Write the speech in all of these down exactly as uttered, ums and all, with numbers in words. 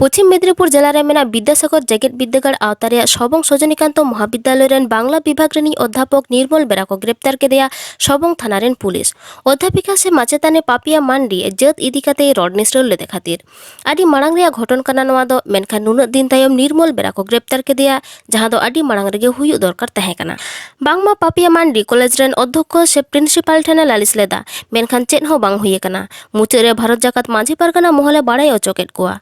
ᱯᱚᱪᱷᱤᱢ ᱢᱮᱫᱽᱱᱤᱯᱩᱨ ᱡᱮᱞᱟ ᱨᱮ ᱢᱮᱱᱟᱜ ᱵᱤᱫᱽᱫᱟᱥᱟᱜᱚᱨ ᱡᱮᱜᱮᱛ ᱵᱤᱨᱫᱟᱹᱜᱟᱲ ᱟᱣᱛᱟ ᱨᱮᱭᱟᱜ ᱥᱚᱵᱚᱝ ᱥᱚᱡᱚᱱᱤᱠᱟᱱᱛᱚ ᱢᱚᱦᱟᱵᱤᱫᱽᱫᱟᱞᱚᱭ ᱨᱮᱱ ᱵᱟᱝᱞᱟ ᱵᱤᱵᱷᱟᱜᱽ ᱨᱤᱱᱤᱡ ᱚᱫᱽᱫᱷᱟᱯᱚᱠ ᱱᱤᱨᱢᱚᱞ ᱵᱮᱨᱟ ᱠᱚ ᱜᱨᱮᱯᱛᱟᱨ ᱠᱮᱫᱮᱭᱟ ᱥᱚᱵᱚᱝ ᱛᱷᱟᱱᱟ ᱨᱮᱱ ᱯᱩᱞᱤᱥ᱾ ᱚᱫᱽᱫᱷᱟᱯᱤᱠᱟ ᱥᱮ ᱢᱟᱪᱮᱛᱟᱹᱱᱤ ᱯᱟᱯᱤᱭᱟ ᱢᱟᱱᱰᱤ ᱡᱟᱹᱛ ᱤᱫᱤ ᱠᱟᱛᱮ ᱨᱚᱲ ᱱᱤᱥᱲᱟᱹᱣ ᱞᱮᱫᱮ ᱠᱷᱟᱹᱛᱤᱨ᱾ ᱟᱹᱰᱤ ᱢᱟᱲᱟᱝ ᱨᱮᱭᱟᱜ ᱜᱷᱚᱴᱚᱱ ᱠᱟᱱᱟ ᱱᱚᱣᱟ ᱫᱚ, ᱢᱮᱱᱠᱷᱟᱱ ᱱᱩᱱᱟᱹᱜ ᱫᱤᱱ ᱛᱟᱭᱚᱢ ᱱᱤᱨᱢᱚᱞ ᱵᱮᱨᱟ ᱠᱚ ᱜᱨᱮᱯᱛᱟᱨ ᱠᱮᱫᱮᱭᱟ, ᱡᱟᱦᱟᱸ ᱫᱚ ᱟᱹᱰᱤ ᱢᱟᱲᱟᱝ ᱨᱮᱜᱮ ᱦᱩᱭᱩᱜ ᱫᱚᱨᱠᱟᱨ ᱛᱟᱦᱮᱸ ᱠᱟᱱᱟ᱾ ᱵᱟᱝᱢᱟ ᱯᱟᱯᱤᱭᱟ ᱢᱟᱱᱰᱤ ᱠᱚᱞᱮᱡᱽ ᱨᱮᱱ ᱚᱫᱽᱫᱷᱚᱠᱠᱷᱚ ᱥᱮ ᱯᱨᱤᱱᱥᱤᱯᱟᱞ ᱴᱷᱮᱱ ᱮ ᱞᱟᱹᱞᱤᱥ ᱞᱮᱫᱟ, ᱢᱮᱱᱠᱷᱟᱱ ᱪᱮᱫ ᱦᱚᱸ ᱵᱟᱝ ᱦᱩᱭ ᱟᱠᱟᱱᱟ᱾ ᱢᱩᱪᱟᱹᱫ ᱨᱮ ᱵᱷᱟᱨᱚᱛ ᱡᱟᱠᱟᱛ ᱢᱟᱹᱡᱷᱤ ᱯᱟᱨᱜᱟᱱᱟ ᱢᱚᱦᱚᱞ ᱮ ᱵᱟᱲᱟᱭ ᱦᱚᱪᱚ ᱠᱮᱫ ᱠᱚᱣᱟ᱾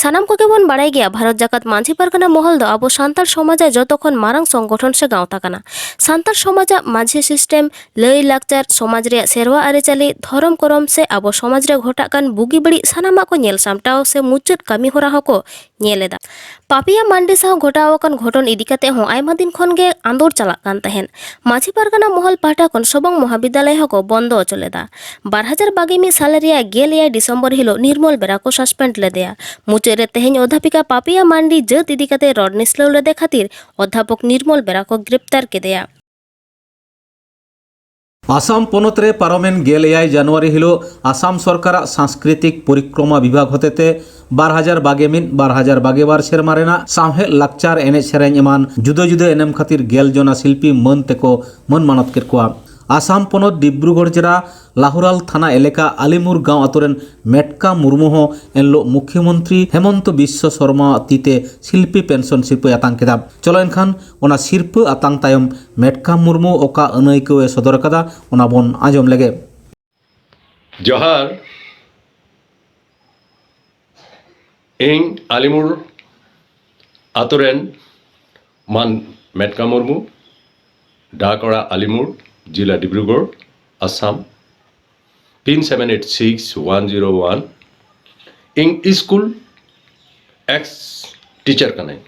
ᱥᱟᱱᱟᱢ ᱠᱚᱜᱮ ᱵᱚᱱ ᱵᱟᱲᱟᱭ ᱜᱮᱭᱟ, ᱵᱷᱟᱨᱚᱛ ᱡᱟᱠᱟᱛ ᱢᱟᱹᱡᱷᱤ ᱯᱟᱨᱜᱟᱱᱟ ᱢᱚᱦᱚᱞ ᱫᱚ ᱟᱵᱚ ᱥᱟᱱᱛᱟᱲ ᱥᱚᱢᱟᱡᱽ ᱟᱜ ᱡᱚᱛᱚ ᱠᱷᱚᱱ ᱢᱟᱨᱟᱝ ᱥᱚᱝᱜᱚᱴᱷᱚᱱ ᱥᱮ ᱜᱟᱶᱛᱟ ᱠᱟᱱᱟ᱾ ᱥᱟᱱᱛᱟᱲ ᱥᱚᱢᱟᱡᱽ ᱟᱜ ᱢᱟᱹᱡᱷᱤ ᱥᱤᱥᱴᱮᱢ, ᱞᱟᱹᱭ ᱞᱟᱠᱪᱟᱨ, ᱥᱚᱢᱟᱡᱽ ᱨᱮᱭᱟᱜ ᱥᱮᱨᱣᱟ ᱟᱹᱨᱤᱪᱟᱹᱞᱤ, ᱫᱷᱚᱨᱚᱢ ᱠᱚᱨᱚᱢ ᱥᱮ ᱟᱵᱚ ᱥᱚᱢᱟᱡᱽ ᱨᱮ ᱜᱷᱚᱴᱟᱜ ᱠᱟᱱ ᱵᱩᱜᱤ ᱵᱟᱹᱲᱤᱡ ᱥᱟᱱᱟᱢᱟᱜ ᱠᱚ ᱧᱮᱞ ᱥᱟᱢᱴᱟᱣ ᱥᱮ ᱢᱩᱪᱟᱹᱫ ᱠᱟᱹᱢᱤ ᱦᱚᱨᱟ ᱦᱚᱸᱠᱚ ᱧᱮᱞ ᱮᱫᱟ᱾ ᱯᱟᱯᱤᱭᱟ ᱢᱟᱱᱰᱤ ᱥᱟᱶ ᱜᱷᱚᱴᱟᱣ ᱟᱠᱟᱱ ᱜᱷᱚᱴᱚᱱ ᱤᱫᱤ ᱠᱟᱛᱮ ᱦᱚᱸ ᱟᱭᱢᱟ ᱫᱤᱱ ᱠᱷᱚᱱ ᱜᱮ ᱟᱸᱫᱳᱲ ᱪᱟᱞᱟᱜ ᱠᱟᱱ ᱛᱟᱦᱮᱸᱫ᱾ ᱢᱟᱹᱡᱷᱤ ᱯᱟᱨᱜᱟᱱᱟ ᱢᱚᱦᱚᱞ ᱯᱟᱦᱴᱟ ᱠᱷᱚᱱ ᱥᱚᱵᱚᱝ ᱢᱚᱦᱟᱵᱤᱫᱽᱫᱟᱞᱚᱭ ᱦᱚᱸᱠᱚ ᱵᱚᱱᱫᱚ ᱦᱚᱪᱚ ᱞᱮᱫᱟ᱾ ᱵᱟᱨ ᱦᱟᱡᱟᱨ ᱵᱟᱜᱮ ᱢᱤᱫ ᱥᱟᱞ ᱨᱮᱭᱟᱜ ᱜᱮᱞ ᱮᱭᱟᱭ ᱰᱤᱥᱮᱢᱵᱚᱨ ᱦᱤᱞᱳᱜ ᱱᱤᱨᱢᱚᱞ ᱵᱮᱨᱟ ᱠᱚ ᱥᱟᱥᱯᱮᱱᱰ ᱞᱮᱫᱮᱭᱟ᱾ ᱢᱩᱪᱟᱹᱫ ᱨᱮ ᱛᱮᱦᱮᱧ ᱚᱫᱷᱟᱯᱤᱠᱟ ᱯᱟᱯᱤᱭᱟ ᱢᱟᱱᱰᱤ ᱡᱟᱹᱛ ᱤᱫᱤ ᱠᱟᱛᱮ ᱨᱚᱲ ᱱᱤᱥᱲᱟᱹᱣ ᱞᱮᱫᱮ ᱠᱷᱟᱹᱛᱤᱨ ᱚᱫᱷᱟᱯᱚᱠ ᱱᱤᱨᱢᱚᱞ ᱵᱮᱨᱟ ᱠᱚ ᱜᱨᱮᱯᱛᱟᱨ ᱠᱮᱫᱮᱭᱟ᱾ ᱟᱥᱟᱢ ᱯᱚᱱᱚᱛ ᱨᱮ ᱯᱟᱨᱚᱢᱮᱱ ᱜᱮᱞ ᱮᱭᱟᱭ ᱡᱟᱱᱩᱣᱟᱨᱤ ᱦᱤᱞᱳᱜ ᱟᱥᱟᱢ ᱥᱚᱨᱠᱟᱨᱟᱜ ᱥᱟᱝᱥᱠᱨᱤᱛᱤᱠ ᱯᱚᱨᱤᱠᱨᱚᱢᱟ ᱵᱤᱵᱷᱟᱜᱽ ᱦᱚᱛᱮᱛᱮ ᱵᱟᱨ ᱦᱟᱡᱟᱨ ᱵᱟᱜᱮ ᱢᱤᱫ ᱵᱟᱨ ᱦᱟᱡᱟᱨ ᱵᱟᱜᱮ ᱵᱟᱨ ᱥᱮᱨᱢᱟ ᱨᱮᱱᱟᱜ ᱥᱟᱶᱦᱮᱫ, ᱞᱟᱠᱪᱟᱨ, ᱮᱱᱮᱡ ᱥᱮᱨᱮᱧ ᱮᱢᱟᱱ ᱡᱩᱫᱟᱹ ᱡᱩᱫᱟᱹ ᱮᱱᱮᱢ ᱠᱷᱟᱹᱛᱤᱨ ᱜᱮᱞ ᱡᱚᱱᱟ ᱥᱤᱞᱯᱤ ᱢᱟᱹᱱ ᱛᱮᱠᱚ ᱢᱟᱹᱱ ᱢᱟᱱᱚᱛ ᱠᱮᱫ ᱠᱚᱣᱟ᱾ ᱟᱥᱟᱢ ᱯᱚᱱᱚᱛ ᱰᱤᱵᱽᱨᱩᱜᱚᱲ ᱡᱮᱞᱟ ᱞᱟᱦᱩᱨᱟᱞ ᱛᱷᱟᱱᱟ ᱮᱞᱟᱠᱟ ᱟᱞᱤᱢᱩᱨ ᱜᱟᱶ ᱟᱛᱳ ᱨᱮᱱ ᱢᱮᱴᱠᱟ ᱢᱩᱨᱢᱩ ᱦᱚᱸ ᱮᱱᱦᱤᱞᱳᱜ ᱢᱩᱠᱷᱭᱚᱢᱚᱱᱛᱨᱤ ᱦᱮᱢᱚᱱᱛᱚ ᱵᱤᱥᱥᱚ ᱥᱚᱨᱢᱟ ᱛᱤ ᱛᱮ ᱥᱤᱞᱯᱤ ᱯᱮᱱᱥᱚᱱ ᱥᱤᱨᱯᱟᱹᱭ ᱟᱛᱟᱝ ᱠᱮᱫᱟ᱾ ᱪᱚᱞᱚ ᱮᱱᱠᱷᱟᱱ ᱚᱱᱟ ᱥᱤᱨᱯᱟᱹ ᱟᱛᱟᱝ ᱛᱟᱭᱚᱢ ᱢᱮᱴᱠᱟ ᱢᱩᱨᱢᱩ ᱚᱠᱟ ᱟᱹᱱᱟᱹᱭᱠᱟᱹᱣ ᱮ ᱥᱚᱫᱚᱨ ᱟᱠᱟᱫᱟ, ᱚᱱᱟ ᱵᱚᱱ ᱟᱸᱡᱚᱢ ᱞᱮᱜᱮ᱾ ᱡᱚᱦᱟᱨ᱾ ᱤᱧ ᱟᱞᱤᱢᱩᱨ ᱟᱛᱳ ᱨᱮᱱ ᱢᱟᱱ ᱢᱮᱴᱠᱟ ᱢᱩᱨᱢᱩ, ᱰᱟᱠ ᱚᱲᱟᱜ ᱟᱞᱤᱢᱩᱨ, ᱡᱤᱞᱟ Dibrugarh, Assam, pin seven eight six one zero one. ᱤᱧ ᱥᱠᱩᱞ ᱮᱠᱥ ᱴᱤᱪᱟᱨ ᱠᱟᱹᱱᱟᱹᱧ᱾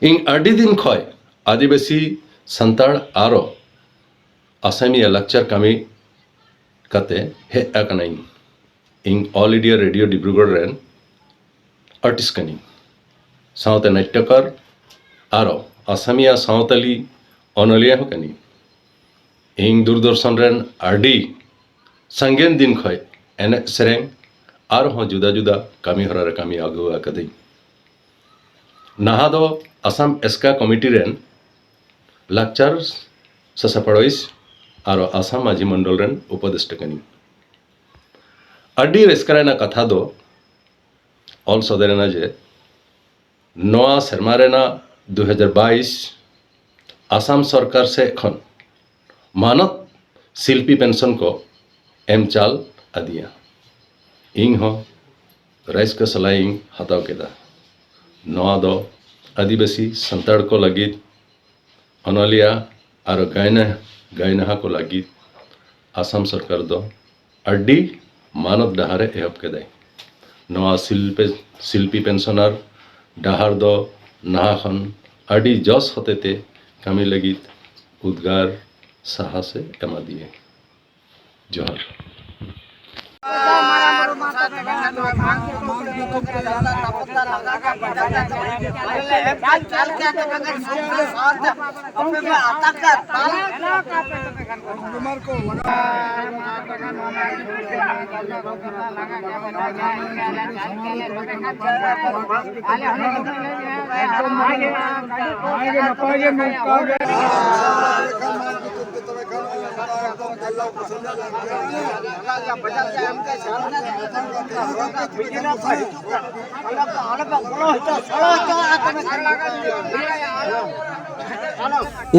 ᱤᱧ ᱟᱹᱰᱤ ᱫᱤᱱ ᱠᱷᱚᱱ ᱟᱹᱫᱤᱵᱟᱹᱥᱤ, ᱥᱟᱱᱛᱟᱲ ᱟᱨᱚ ᱟᱥᱟᱢᱤᱭᱟ ᱞᱟᱠᱪᱟᱨ ᱠᱟᱹᱢᱤ ᱠᱟᱛᱮ ᱦᱮᱡ ᱟᱠᱟᱱᱟᱹᱧ᱾ ᱤᱧ ᱚᱞ ᱤᱱᱰᱤᱭᱟ ᱨᱮᱰᱤᱭᱳ ᱰᱤᱵᱽᱨᱩᱜᱚᱲ ᱨᱮᱱ ᱟᱨᱴᱤᱥᱴ ᱠᱟᱹᱱᱟᱹᱧ, ᱥᱟᱶᱛᱮ ᱱᱟᱴᱴᱚᱠᱟᱨ ᱟᱨᱚ ᱟᱥᱟᱢᱤᱭᱟ ᱥᱟᱶᱛᱟᱞᱤ ᱚᱱᱚᱞᱤᱭᱟᱹ ᱦᱚᱸ ᱠᱟᱹᱱᱟᱹᱧ᱾ ᱤᱧ ᱫᱩᱨᱫᱚᱨᱥᱚᱱ ᱨᱮᱱ ᱟᱹᱰᱤ ᱥᱟᱸᱜᱮᱱ ᱫᱤᱱ ᱠᱷᱚᱱ ᱮᱱᱮᱡ ᱥᱮᱨᱮᱧ ᱟᱨᱦᱚᱸ ᱡᱩᱫᱟᱹ ᱡᱩᱫᱟᱹ ᱠᱟᱹᱢᱤ ᱦᱚᱨᱟ ᱨᱮ ᱠᱟᱹᱢᱤ ᱟᱹᱜᱩ ᱟᱠᱟᱫᱟᱹᱧ᱾ ᱱᱟᱦᱟ ᱫᱚ ᱟᱥᱟᱢ ᱮᱥᱠᱟ ᱠᱚᱢᱤᱴᱤ ᱨᱮᱱ ᱞᱟᱠᱪᱟᱨ ᱥᱟᱥᱟᱯᱲᱟᱣᱤᱡ ᱟᱨ ᱟᱥᱟᱢ ᱢᱟᱹᱡᱷᱤ ᱢᱚᱱᱰᱚᱞ ᱨᱮᱱ ᱩᱯᱚᱫᱮᱥᱴᱟ ᱠᱟᱹᱱᱟᱹᱧ᱾ ᱟᱹᱰᱤ ᱨᱟᱹᱥᱠᱟᱹ ᱨᱮᱱᱟᱜ ᱠᱟᱛᱷᱟ ᱫᱚ ᱚᱞ ᱥᱚᱫᱚᱨ ᱮᱱᱟ ᱡᱮ ᱱᱚᱣᱟ ᱥᱮᱨᱢᱟ ᱨᱮᱱᱟᱜ ᱫᱩ ᱦᱟᱡᱟᱨ ᱵᱟᱭᱤᱥ ᱟᱥᱟᱢ ᱥᱚᱨᱠᱟᱨ ᱥᱮᱫ ᱠᱷᱚᱱ ᱢᱟᱱᱚᱛ ᱥᱤᱞᱯᱤ ᱯᱮᱱᱥᱚᱱ ᱠᱚ ᱮᱢ ᱪᱟᱞ ᱟᱫᱤᱧᱟ᱾ ᱤᱧ ᱦᱚᱸ ᱨᱟᱹᱥᱠᱟᱹ ᱥᱟᱞᱟᱜ ᱤᱧ ᱦᱟᱛᱟᱣ ᱠᱮᱫᱟ᱾ ᱱᱚᱣᱟ ᱫᱚ ᱟᱹᱫᱤᱵᱟᱹᱥᱤ ᱥᱟᱱᱛᱟᱲ ᱠᱚ ᱞᱟᱹᱜᱤᱫ, ᱚᱱᱚᱞᱤᱭᱟᱹ ᱟᱨ ᱜᱟᱭᱱᱟ-, ᱜᱟᱭᱱᱟᱦᱟ ᱠᱚ ᱞᱟᱹᱜᱤᱫ ᱟᱥᱟᱢ ᱥᱚᱨᱠᱟᱨ ᱫᱚ ᱟᱹᱰᱤ ᱢᱟᱱᱚᱛ ᱰᱟᱦᱟᱨ ᱮ ᱮᱦᱚᱵ ᱠᱮᱫᱟᱭ᱾ ᱱᱚᱣᱟ ᱥᱤᱞᱯᱤ, ᱥᱤᱞᱯᱤ ᱯᱮᱱᱥᱚᱱᱟᱨ ᱰᱟᱦᱟᱨ ᱫᱚ ᱱᱟᱦᱟ ᱠᱷᱚᱱ ᱟᱹᱰᱤ ᱡᱚᱥ ᱦᱚᱛᱮᱛᱮ ᱠᱟᱹᱢᱤ ᱞᱟᱹᱜᱤᱫ ᱩᱫᱽᱜᱟᱨ ᱥᱟᱦᱟᱥ ᱮ ᱮᱢᱟᱫᱤᱧᱟᱹ᱾ ᱡᱚᱦᱟᱨ᱾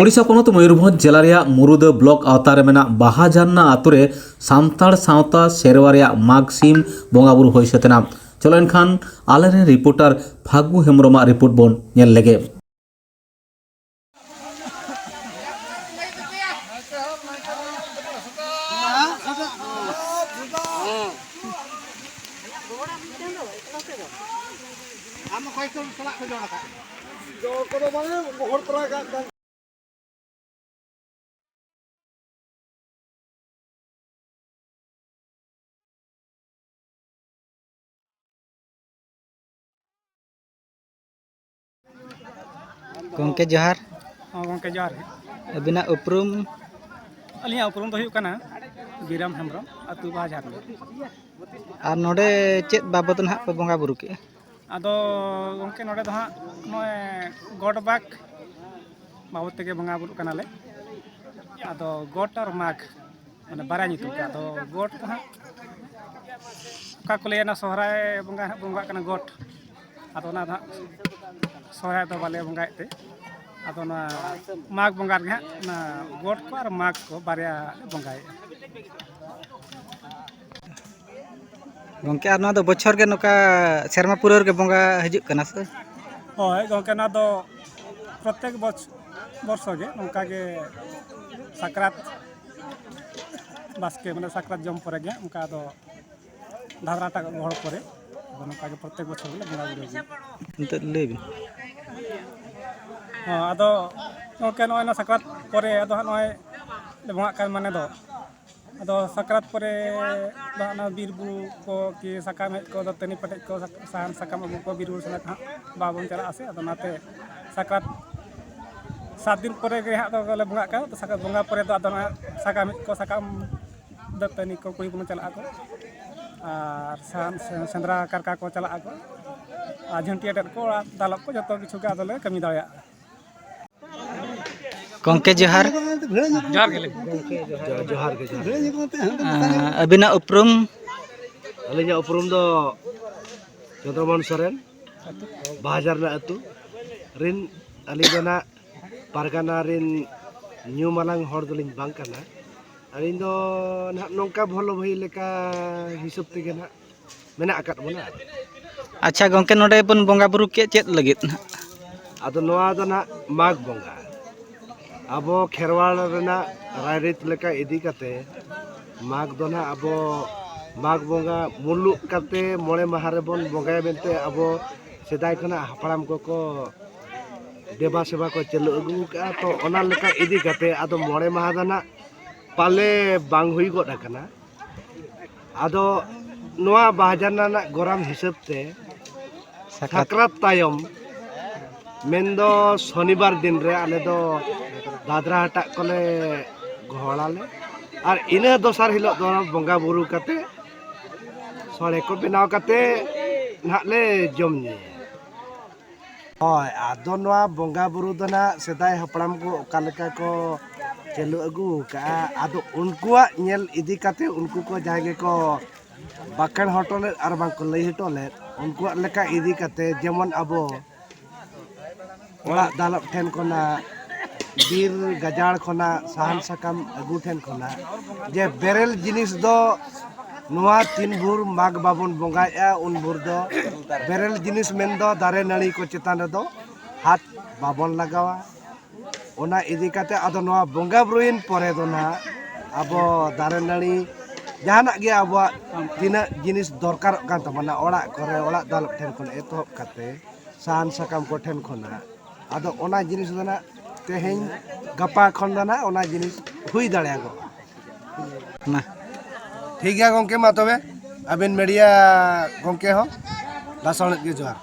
ᱳᱰᱤᱥᱟ ᱯᱚᱱᱚᱛ ᱢᱚᱭᱩᱨᱵᱷᱚᱸᱡᱽ ᱡᱮᱞᱟ ᱨᱮᱭᱟᱜ ᱢᱩᱨᱩᱫᱟᱹ ᱵᱞᱚᱠ ᱟᱣᱛᱟ ᱨᱮ ᱢᱮᱱᱟᱜ ᱵᱟᱦᱟ ᱡᱷᱟᱨᱱᱟ ᱟᱛᱳ ᱨᱮ ᱥᱟᱱᱛᱟᱲ ᱥᱟᱶᱛᱟ ᱥᱮᱨᱣᱟ ᱨᱮᱭᱟᱜ ᱢᱟᱜᱽ ᱥᱤᱢ ᱵᱚᱸᱜᱟ ᱵᱩᱨᱩ ᱦᱩᱭ ᱥᱟᱹᱛ ᱮᱱᱟ᱾ ᱪᱚᱞᱚ ᱮᱱᱠᱷᱟᱱ ᱟᱞᱮᱨᱮᱱ ᱨᱤᱯᱳᱨᱴᱟᱨ ᱯᱷᱟᱹᱜᱩ ᱦᱮᱢᱵᱨᱚᱢᱟᱜ ᱨᱤᱯᱳᱨᱴ ᱵᱚᱱ ᱧᱮᱞ ᱞᱮᱜᱮ᱾ ᱜᱚᱢᱠᱮ ᱡᱚᱦᱟᱨ᱾ ᱦᱚᱸ ᱜᱚᱢᱠᱮ ᱡᱚᱦᱟᱨ ᱜᱮ᱾ ᱟᱹᱵᱤᱱᱟᱜ ᱩᱯᱨᱩᱢ? ᱟᱹᱞᱤᱧᱟᱜ ᱩᱯᱨᱩᱢ ᱫᱚ ᱦᱩᱭᱩᱜ ᱠᱟᱱᱟ ᱵᱤᱨᱟᱢ ᱦᱮᱢᱵᱨᱚᱢ, ᱟᱹᱛᱩ ᱵᱟᱦᱟ ᱡᱷᱟᱨᱱᱟ᱾ ᱟᱨ ᱱᱚᱰᱮ ᱪᱮᱫ ᱵᱟᱵᱚᱫ ᱱᱟᱦᱟᱜ ᱯᱮ ᱵᱚᱸᱜᱟ ᱵᱩᱨᱩ ᱠᱮᱜᱼᱟ? ᱟᱫᱚ ᱜᱚᱢᱠᱮ, ᱱᱚᱰᱮ ᱫᱚ ᱦᱟᱸᱜ ᱱᱚᱜᱼᱚᱭ ᱜᱚᱴ ᱵᱟᱠ ᱵᱟᱵᱚᱫ ᱛᱮᱜᱮ ᱵᱚᱸᱜᱟ ᱵᱩᱨᱩᱜ ᱠᱟᱱᱟᱞᱮ᱾ ᱟᱫᱚ ᱜᱚᱴ ᱟᱨ ᱢᱟᱜᱽ, ᱢᱟᱱᱮ ᱵᱟᱨᱭᱟ ᱧᱩᱛᱩᱢ ᱛᱮ᱾ ᱟᱫᱚ ᱜᱚᱴ ᱫᱚ ᱦᱟᱸᱜ ᱚᱠᱟ ᱠᱚ ᱞᱟᱹᱭᱟ, ᱚᱱᱟ ᱥᱚᱦᱨᱟᱭ ᱵᱚᱸᱜᱟ ᱦᱟᱸᱜ ᱵᱚᱸᱜᱟᱜ ᱠᱟᱱᱟ ᱜᱚᱴ᱾ ᱟᱫᱚ ᱚᱱᱟ ᱫᱚ ᱦᱟᱸᱜ ᱥᱚᱦᱨᱟᱭ ᱫᱚ ᱵᱟᱞᱮ ᱵᱚᱸᱜᱟᱭᱮᱫ ᱛᱮ, ᱟᱫᱚ ᱚᱱᱟ ᱢᱟᱜᱽ ᱵᱚᱸᱜᱟ ᱨᱮᱜᱮ ᱦᱟᱸᱜ ᱚᱱᱟ ᱜᱚᱴ ᱠᱚ ᱟᱨ ᱢᱟᱜᱽ ᱠᱚ ᱵᱟᱨᱭᱟ ᱞᱮ ᱵᱚᱸᱜᱟᱭᱮᱫᱼᱟ᱾ ᱜᱚᱢᱠᱮ, ᱟᱨ ᱱᱚᱣᱟ ᱫᱚ ᱵᱚᱪᱷᱚᱨ ᱜᱮ ᱱᱚᱝᱠᱟ ᱥᱮᱨᱢᱟ ᱯᱩᱨᱟᱹᱣ ᱨᱮᱜᱮ ᱵᱚᱸᱜᱟ ᱦᱤᱡᱩᱜ ᱠᱟᱱᱟ ᱥᱮ? ᱦᱳᱭ ᱜᱚᱢᱠᱮ, ᱱᱚᱣᱟ ᱫᱚ ᱯᱨᱚᱛᱮᱠ ᱵᱚᱪᱷ-, ᱵᱚᱨᱥᱚ ᱜᱮ ᱱᱚᱝᱠᱟ ᱜᱮ ᱥᱟᱠᱨᱟᱛ ᱵᱟᱥᱠᱮ, ᱢᱟᱱᱮ ᱥᱟᱠᱨᱟᱛ ᱡᱚᱢ ᱯᱚᱨᱮ ᱜᱮ ᱚᱱᱠᱟ ᱫᱚ ᱫᱷᱟᱫᱨᱟ ᱦᱟᱴᱟᱜ ᱜᱚᱦᱚᱲ ᱯᱚᱨᱮ, ᱟᱫᱚ ᱱᱚᱝᱠᱟ ᱜᱮ ᱯᱨᱚᱛᱮᱠ ᱵᱚᱪᱷᱚᱨ ᱜᱮᱞᱮ ᱵᱚᱸᱜᱟ ᱵᱩᱨᱩᱭ ᱜᱮᱭᱟ᱾ ᱱᱤᱛᱚᱜ ᱞᱟᱹᱭ ᱵᱤᱱ᱾ ᱦᱚᱸ, ᱟᱫᱚ ᱜᱚᱢᱠᱮ, ᱱᱚᱜᱼᱚᱭ ᱱᱚᱣᱟ ᱥᱟᱠᱨᱟᱛ ᱯᱚᱨᱮ ᱟᱫᱚ ᱦᱟᱸᱜ ᱱᱚᱜᱼᱚᱭ ᱞᱮ ᱵᱚᱸᱜᱟᱜ ᱠᱟᱱ, ᱢᱟᱱᱮ ᱫᱚ ᱟᱫᱚ ᱥᱟᱠᱨᱟᱛ ᱯᱚᱨᱮ ᱫᱚ ᱚᱱᱟ ᱵᱤᱨ ᱵᱩᱨᱩ ᱠᱚ ᱠᱤ ᱥᱟᱠᱟᱢ ᱦᱮᱡ ᱠᱚ, ᱫᱟᱹᱛᱟᱹᱱᱤ ᱯᱮᱴᱮᱡ ᱠᱚ, ᱥᱟᱦᱟᱱ ᱥᱟᱠᱟᱢ ᱟᱹᱜᱩ ᱠᱚ, ᱵᱤᱨ ᱵᱩᱨᱩ ᱥᱮᱱ ᱦᱟᱸᱜ ᱵᱟᱵᱚᱱ ᱪᱟᱞᱟᱜᱼᱟ ᱥᱮ᱾ ᱟᱫᱚ ᱚᱱᱟᱛᱮ ᱥᱟᱠᱨᱟᱛ ᱥᱟᱛ ᱫᱤᱱ ᱯᱚᱨᱮ ᱜᱮ ᱦᱟᱸᱜ ᱫᱚᱞᱮ ᱵᱚᱸᱜᱟᱜ ᱠᱟᱱᱟ᱾ ᱥᱟᱠᱨᱟᱛ ᱵᱚᱸᱜᱟ ᱯᱚᱨᱮ ᱫᱚ ᱟᱫᱚ ᱚᱱᱟ ᱥᱟᱠᱟᱢ ᱦᱮᱡ ᱠᱚ, ᱥᱟᱠᱟᱢ ᱫᱟᱹᱛᱟᱹᱱᱤ ᱠᱚ ᱠᱩᱲᱤ ᱦᱚᱯᱚᱱ ᱪᱟᱞᱟᱜ ᱟᱠᱚ, ᱟᱨ ᱥᱟᱦᱟᱱ ᱥᱮ-, ᱥᱮᱸᱫᱽᱨᱟ ᱠᱟᱨᱠᱟ ᱠᱚ ᱪᱟᱞᱟᱜ ᱟᱠᱚ, ᱟᱨ ᱡᱷᱟᱹᱱᱴᱤ ᱮᱴᱮᱫ ᱠᱚ, ᱚᱲᱟᱜ ᱫᱟᱞᱚᱵ ᱠᱚ, ᱡᱚᱛᱚ ᱠᱤᱪᱷᱩ ᱜᱮ ᱟᱫᱚᱞᱮ ᱠᱟᱹᱢᱤ ᱫᱟᱲᱮᱭᱟᱜᱼᱟ᱾ ᱜᱚᱢᱠᱮ ᱡᱚᱦᱟᱨ᱾ ᱡᱚᱦᱟᱨ ᱜᱮ᱾ ᱡᱚᱦᱟᱨ ᱜᱮ, ᱡᱚᱦᱟᱨ ᱜᱮ᱾ ᱟᱸ, ᱟᱹᱵᱤᱱᱟᱜ ᱩᱯᱨᱩᱢ? ᱟᱹᱞᱤᱧᱟᱜ ᱩᱯᱨᱩᱢ ᱫᱚ ᱪᱚᱱᱫᱨᱚᱢᱳᱦᱚᱱ ᱥᱚᱨᱮᱱ, ᱵᱟᱦᱟᱡᱟᱨ ᱨᱮᱱᱟᱜ ᱟᱹᱛᱩ ᱨᱤᱱ᱾ ᱟᱹᱞᱤᱧ ᱫᱚ ᱱᱟᱦᱟᱜ ᱯᱟᱨᱜᱟᱱᱟ ᱨᱤᱱ ᱧᱩᱢ ᱟᱞᱟᱝ ᱦᱚᱲ ᱫᱚᱞᱤᱧ ᱵᱟᱝ ᱠᱟᱱᱟ᱾ ᱟᱹᱞᱤᱧ ᱫᱚ ᱱᱟᱦᱟᱜ ᱱᱚᱝᱠᱟ ᱵᱷᱚᱞᱚ ᱵᱷᱟᱹᱭ ᱞᱮᱠᱟ ᱦᱤᱥᱟᱹᱵ ᱛᱮᱜᱮ ᱱᱟᱦᱟᱜ ᱢᱮᱱᱟᱜ ᱟᱠᱟᱫ ᱵᱚᱱᱟ᱾ ᱟᱪᱪᱷᱟ ᱜᱚᱢᱠᱮ, ᱱᱚᱰᱮ ᱵᱚᱱ ᱵᱚᱸᱜᱟ ᱵᱩᱨᱩ ᱠᱮᱫ, ᱪᱮᱫ ᱞᱟᱹᱜᱤᱫ ᱱᱟᱦᱟᱜ? ᱟᱫᱚ ᱱᱚᱣᱟ ᱫᱚ ᱱᱟᱦᱟᱜ ᱢᱟᱜᱽ ᱵᱚᱸᱜᱟ, ᱟᱵᱚ ᱠᱷᱮᱨᱣᱟᱲ ᱨᱮᱱᱟᱜ ᱨᱟᱭᱨᱤᱛ ᱞᱮᱠᱟ ᱤᱫᱤ ᱠᱟᱛᱮ ᱢᱟᱜᱽ ᱫᱚ ᱱᱟᱦᱟᱜ ᱟᱵᱚ ᱢᱟᱜᱽ ᱵᱚᱸᱜᱟ ᱢᱩᱞᱩᱜ ᱠᱟᱛᱮ ᱢᱚᱬᱮ ᱢᱟᱦᱟ ᱨᱮᱵᱚᱱ ᱵᱚᱸᱜᱟᱭᱟ ᱢᱮᱱᱛᱮ ᱟᱵᱚ ᱥᱮᱫᱟᱭ ᱠᱷᱚᱱᱟᱜ ᱦᱟᱯᱲᱟᱢ ᱠᱚᱠᱚ ᱫᱮᱵᱟ ᱥᱮᱵᱟ ᱠᱚ ᱪᱟᱹᱞᱩ ᱟᱹᱜᱩ ᱟᱠᱟᱫᱼᱟ᱾ ᱛᱚ ᱚᱱᱟ ᱞᱮᱠᱟ ᱤᱫᱤ ᱠᱟᱛᱮ ᱟᱫᱚ ᱢᱚᱬᱮ ᱢᱟᱦᱟ ᱫᱚ ᱱᱟᱦᱟᱜ ᱯᱟᱞᱮ ᱵᱟᱝ ᱦᱩᱭ ᱜᱚᱫ ᱟᱠᱟᱱᱟ᱾ ᱟᱫᱚ ᱱᱚᱣᱟ ᱵᱟᱦᱟᱡᱟᱱᱟ ᱨᱮᱱᱟᱜ ᱜᱚᱨᱟᱢ ᱦᱤᱥᱟᱹᱵ ᱛᱮ ᱥᱟᱠᱨᱟᱛ᱾ ᱥᱟᱠᱨᱟᱛ ᱛᱟᱭᱚᱢ, ᱢᱮᱱᱫᱚ ᱥᱚᱱᱤᱵᱟᱨ ᱫᱤᱱ ᱨᱮ ᱟᱞᱮ ᱫᱚ ᱫᱟᱫᱽᱨᱟ ᱦᱟᱴᱟᱜ ᱠᱚᱞᱮ ᱜᱚᱦᱚᱲᱟᱞᱮ᱾ ᱟᱨ ᱤᱱᱟᱹ ᱫᱚᱥᱟᱨ ᱦᱤᱞᱳᱜ ᱫᱚ ᱵᱚᱸᱜᱟ ᱵᱩᱨᱩ ᱠᱟᱛᱮ, ᱥᱚᱲᱮ ᱠᱚ ᱵᱮᱱᱟᱣ ᱠᱟᱛᱮ ᱱᱟᱦᱟᱜ ᱞᱮ ᱡᱚᱢ ᱧᱩᱭᱟ᱾ ᱦᱳᱭ, ᱟᱫᱚ ᱱᱚᱣᱟ ᱵᱚᱸᱜᱟ ᱵᱩᱨᱩ ᱫᱚ ᱱᱟᱦᱟᱜ ᱥᱮᱫᱟᱭ ᱦᱟᱯᱲᱟᱢ ᱠᱚ ᱚᱠᱟ ᱞᱮᱠᱟ ᱠᱚ ᱪᱟᱹᱞᱩ ᱟᱹᱜᱩ ᱟᱠᱟᱫᱼᱟ, ᱟᱫᱚ ᱩᱱᱠᱩᱣᱟᱜ ᱧᱮᱞ ᱤᱫᱤ ᱠᱟᱛᱮ ᱩᱱᱠᱩ ᱠᱚ ᱡᱟᱦᱟᱸᱭ ᱜᱮᱠᱚ ᱵᱟᱠᱷᱮᱲ ᱦᱚᱴᱚ ᱞᱮᱫ ᱟᱨ ᱵᱟᱝ ᱠᱚ ᱞᱟᱹᱭ ᱦᱚᱴᱚ ᱞᱮᱫ, ᱩᱱᱠᱩᱣᱟᱜ ᱞᱮᱠᱟ ᱤᱫᱤ ᱠᱟᱛᱮ, ᱡᱮᱢᱚᱱ ᱟᱵᱚ ᱚᱲᱟᱜ ᱫᱟᱞᱚᱵ ᱴᱷᱮᱱ ᱠᱷᱚᱱᱟᱜ, ᱵᱤᱨ ᱜᱟᱡᱟᱲ ᱠᱷᱚᱱᱟᱜ ᱥᱟᱦᱟᱱ ᱥᱟᱠᱟᱢ ᱟᱹᱜᱩ ᱴᱷᱮᱱ ᱠᱷᱚᱱᱟᱜ, ᱡᱮ ᱵᱮᱨᱮᱞ ᱡᱤᱱᱤᱥ ᱫᱚ ᱱᱚᱣᱟ ᱛᱤᱱ ᱵᱷᱳᱨ ᱢᱟᱜᱽ ᱵᱟᱵᱚᱱ ᱵᱚᱸᱜᱟᱭᱮᱫᱼᱟ, ᱩᱱ ᱵᱷᱳᱨ ᱫᱚ ᱵᱮᱨᱮᱞ ᱡᱤᱱᱤᱥ ᱢᱮᱱᱫᱚ ᱫᱟᱨᱮ ᱱᱟᱹᱲᱤ ᱠᱚ ᱪᱮᱛᱟᱱ ᱨᱮᱫᱚ ᱦᱟᱛ ᱵᱟᱵᱚᱱ ᱞᱟᱜᱟᱣᱟ᱾ ᱚᱱᱟ ᱤᱫᱤ ᱠᱟᱛᱮ ᱟᱫᱚ ᱱᱚᱣᱟ ᱵᱚᱸᱜᱟ ᱵᱩᱨᱩᱭᱮᱱ ᱯᱚᱨᱮ ᱫᱚ ᱱᱟᱦᱟᱜ ᱟᱵᱚ ᱫᱟᱨᱮ ᱱᱟᱹᱲᱤ ᱡᱟᱦᱟᱱᱟᱜ ᱜᱮ ᱟᱵᱚᱣᱟᱜ ᱛᱤᱱᱟᱹᱜ ᱡᱤᱱᱤᱥ ᱫᱚᱨᱠᱟᱨᱚᱜ ᱠᱟᱱ ᱛᱟᱵᱚᱱᱟ ᱚᱲᱟᱜ ᱠᱚᱨᱮ, ᱚᱲᱟᱜ ᱫᱟᱞᱚᱵ ᱴᱷᱮᱱ ᱠᱷᱚᱱ ᱮᱛᱚᱦᱚᱵ ᱠᱟᱛᱮ ᱥᱟᱦᱟᱱ ᱥᱟᱠᱟᱢ ᱠᱚ ᱴᱷᱮᱱ ᱠᱷᱚᱱᱟᱜ, ᱟᱫᱚ ᱚᱱᱟ ᱡᱤᱱᱤᱥ ᱫᱚ ᱱᱟᱦᱟᱜ ᱛᱮᱦᱮᱧ ᱜᱟᱯᱟ ᱠᱷᱚᱱ ᱫᱚ ᱱᱟᱦᱟᱜ ᱚᱱᱟ ᱡᱤᱱᱤᱥ ᱦᱩᱭ ᱫᱟᱲᱮᱭᱟᱜᱚᱜᱼᱟ᱾ ᱢᱟ᱾ ᱴᱷᱤᱠ ᱜᱮᱭᱟ ᱜᱚᱢᱠᱮ, ᱢᱟ ᱛᱚᱵᱮ ᱟᱵᱮᱱ ᱢᱤᱰᱤᱭᱟ ᱜᱚᱢᱠᱮ ᱦᱚᱸ ᱞᱟᱥᱟᱲᱦᱮᱫ ᱜᱮ ᱡᱚᱦᱟᱨ᱾